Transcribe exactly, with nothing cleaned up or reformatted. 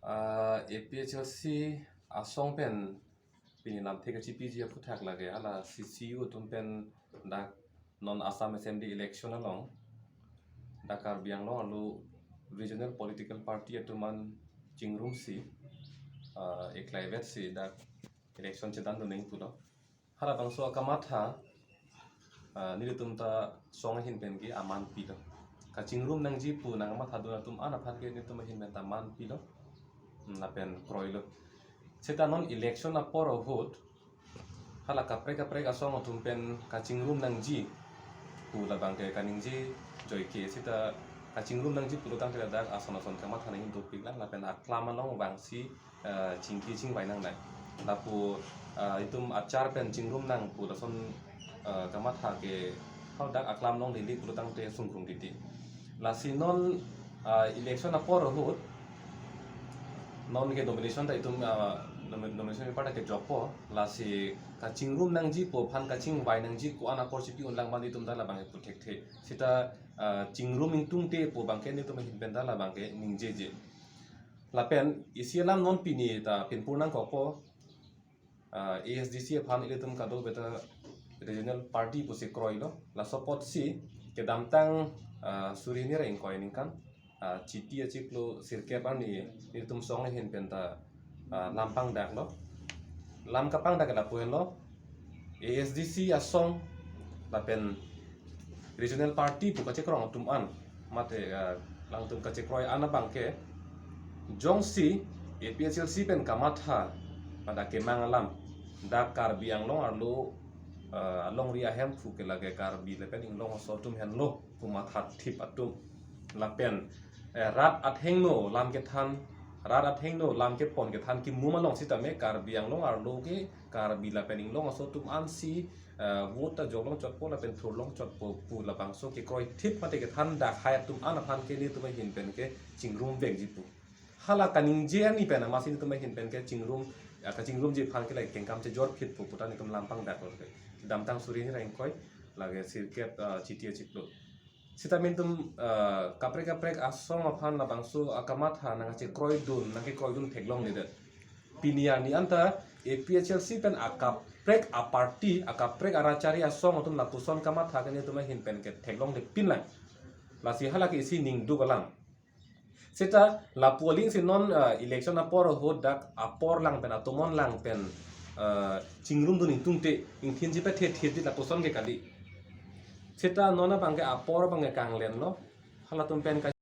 Ah, A P H L C asong pen pini lamthe kachipiji aphuthak lake hala C C U atum pen dak non Assam Assembly election along dak Karbi Anglong arlo regional political party atum an chingrumsi, ah, eklaivetsi dak election chedandun nangji pulo. Halabangso akamatha, ah, nelitum ta song ahin pen ke aman pilo. Kachingrum nangji pu nangmathadun atum an aphan ke nelitum ahin pen ta man pilo. Hmm, lapen kroilo. Seta non election apor ahut hala kaprek kaprek asong atum pen kachingrum nangji pu labang ke kaningje joike. Seta kachingrum nangji pulo tangte ladak ason ason kamatha nangji dopik lang lapen aklam along vangsi, eh, chingki chingvai nangnang. Lapu, eh, itum achar pen chingrum nang pu lason, eh, kamatha ke hadak aklam along lili pulo tangte sungkrung titi. Lasi non, eh, election apor ahut non ke nomination ta itum, eh, nomi-, nomination paper ta kejokpo, lasi kachingrum nangji pu aphan kachingvai nangji ko-an apor chipi unlang ban itum ta labang ke pu thekthe. Seta, eh, chingrum ingtungte pu abang ke nelitum ahin pen ta labang ke ningjeje. Lapen isi alam non pini ta pinpur nangkokpo, ah, A S D C aphan ilitum kadokave ta regional party pusi kroilo. Laso apotsi kedamtang, ah, suri hini ra ingkoi aningkan, ah, Chiti achiklo sirkep arni nelitum song ahin pen ta, ah, lam pangdaklo. Lam kapangdak lapu henlo, A S D C asong lapen regional party pu kachekroi atum an, mate, ah, alangtum kachekroi an abang ke jongsi A P H L C pen kamatha pada kemang alam dak Karbi Anglong arlo, ah, alongri ahemphu ke lake Karbi lapen Inglong aso atum henlo pu mathathip atum. Lapen, eh, rat athengno lam kethan, rat athengno lam kepon kethan kimum along sitame Karbi Anglong arlo ke Karbi lapen Inglong aso atum ansi, eh, vote ta joklong chotpo lapen thurlong chotpo pu labangso kekroithip mate kethan dakhai atum an aphan ke nelitum ahin pen ke chingrum vekji pu. Hala kaningje ani pen amatsi nelitum ahin pen ke chingrum, eh, kachingrumji aphan ke lake kengkam chejor phitpo pu ta nelitum lam pangdaklo ke. Damtang suri hini ra ingkoi lake sirkep, eh, Chiti achiklo. Seta nelitum, eh, kaprek kaprek asong aphan labangso akamatha nangkekroidun, nangkekroidun theklongledet. Pini arni anta A P H L C pen akaprek aparty, akaprek arachari asong atum lapuson kamatha ke nelitum ahin pen ke theklonglepin lang. Lasi hala ke isi ningduk alam. Seta lapu alingsi non, eh, election apor ahut dak apor lang pen atomon lang pen, eh, chingrumdun ingtungte ingthinji pethe thirdi lapuson ke kali. Seta non abang ke apor abang ke kanglenlo. Halatum pen ka